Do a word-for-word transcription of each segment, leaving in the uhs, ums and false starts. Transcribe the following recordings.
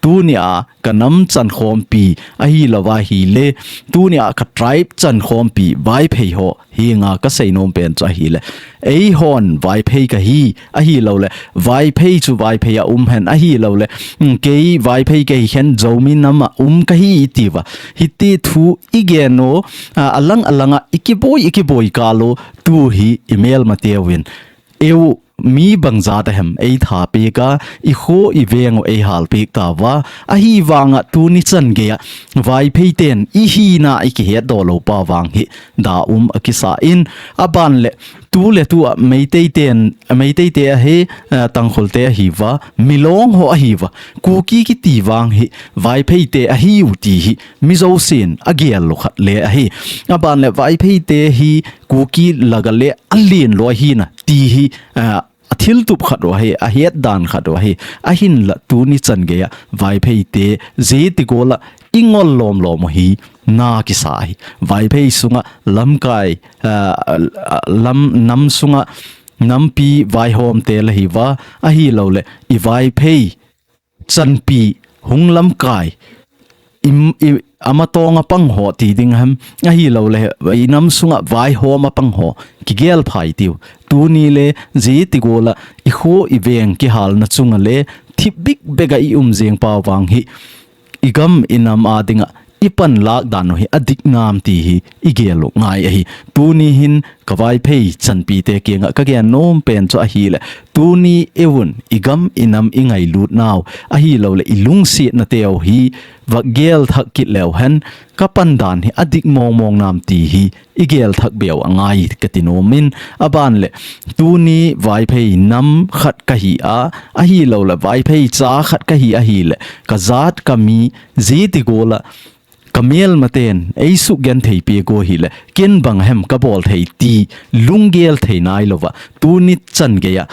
tunia ka nam chankhompi ahilouva ahile, tunia ka tribe chankhompi Vaiphei ho henga kasei nom pen chu ahile, eihon Vaiphei kahi ahilouleh, Vaiphei chu Vaiphei a um hen ahilouleh, mm, kei Vaiphei kahi hen Zomi nam a um kahi itiuva, hiti thu igel u, a, alang alanga ikiboi, ikiboi kal u, tu hi imelmateuvin, eu mi bangjat ahem eitha pek a, ikho iveng u eihal pek tauva, ahivanga tuni chan geiya Vaiphei ten ihina ikihetdoh lou pa vang hi da um akisa in, aban le tu le tu a Meitei ten, Meitei te ahi, eh, Tangkhul te ahiuva, Milong ho ahiuva, Kuki kiti vang hi Vaiphei te ahiu ti hi mi jousen agel lou khat le ahi. Aban le Vaiphei te hi Kuki laga le alen lou ahina ti hi, ah, athiltup khat u ahi, ahetdan khat u ahi. Ahinla tuni chan geiya Vaiphei te jiti gola ingol lomlom u hi na kisa ahi. Vaiphei sunga lamkai, ah, lam, nam sunga nampi vaihom te la hiuva, ahilouleh i Vaiphei chanpi hung lamkai, im, i, amatonga pang ho ti ding ham, ahilouleh i nam sunga vaihom a pang ho kigel phai tiu. Tuni le jiti gola ikho iveng kihalna chunga le thip bikbek a i um jeng pa vang hi igam inam a dinga ipan lak dan u hi adik nam ti hi igel u ngai ahi. Tuni hin ka Vaiphei chanpi te kianga kagen nom pen chu ahile, tuni euvun igam inam ingailut nau ahilouleh ilungsetna teu hi vagel thak kit leu hen, kapan dan hi adik mongmong nam ti hi igel thak beu angai kati nom in, aban le tuni Vaiphei nam khat kahi a, ahilouleh Vaiphei cha khat kahi ahile, kajat kami jiti gola kamelmaten eisugenthei pek u hile, ken bang hem kabol thei ti lunggel thei nailouva, tuni chan geiya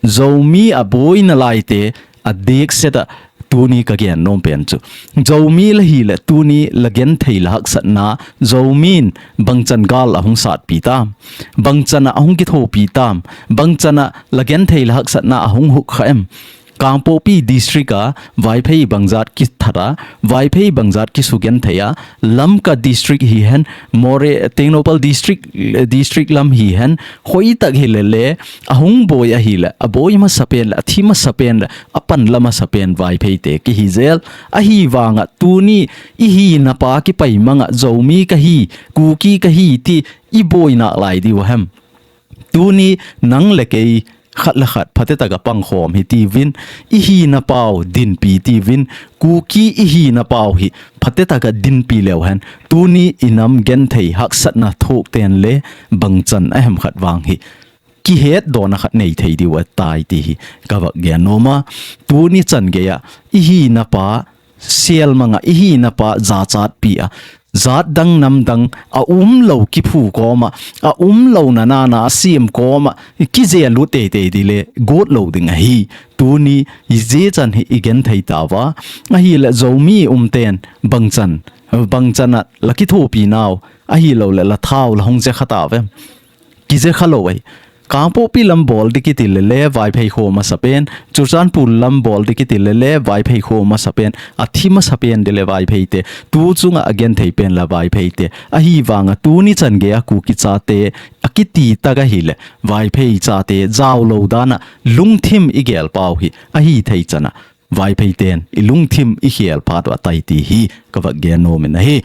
Zomi aboina laite adikset a tuni kagen nom pen chu, Zomi la hile tuni la genthei la haksatna, Zomin bangchan gal ahung satpi tam, bangchan a ahung kithopi tam, bangchan a la genthei la haksatna ahung huk kha em? Kangpokpi district a Vaiphei bangjat kithat a, Vaiphei bangjat kisugenthei a, Lamka district hihen, Moreh, Tengnoupal district, district lam hihen, hoitak hile le, ahung boi ahile, aboi masapen le, athi masapen le, apan la masapen Vaiphei te kihi jel. Ahivanga tuni ihina pa kipaimanga Zomi kahi, Kuki kahi ti iboina lai diu hem? Tuni nang le kei khat le khat phatetak a pangkhom hitiuvin, ihina pau dinpi tiuvin, Kuki ihina pau hi phatetak a dinpi leu hen, tuni inam genthei haksatna thokten le bangchan ahem khat vang hi kihetdona khat neithei diu ahitai ti hi kavak gen nom a, tuni chan geiya ihina pa selmanga ihina pa jachatpi a, jat dang nam dang aumlou kiphu koma, aumlouna nana asem koma kijelut teitei dile gotlou ding ahi. Tuni ijeh chan hi igenthei tauva, ahile Zomi umten bangchan, bangchan a la kithopi nau, ahilouleh la thau la hung jekha tauve? Kijekha lou ahi. Kangpokpi lam bol ding kiti lele Vaiphei kho masapen, Churachandpur lam bol ding kiti lele Vaiphei kho masapen, athi masapen dile Vaiphei te, tu chunga agenthei pen la Vaiphei te. Ahivanga tuni chan geiya Kuki chate akiti tak ahile, Vaiphei chate jaolou dana lungthim igel pau hi ahithei chana Vaiphei ten ilungthim ikhel phat u ahitai ti hi kavak gen nom in ahi.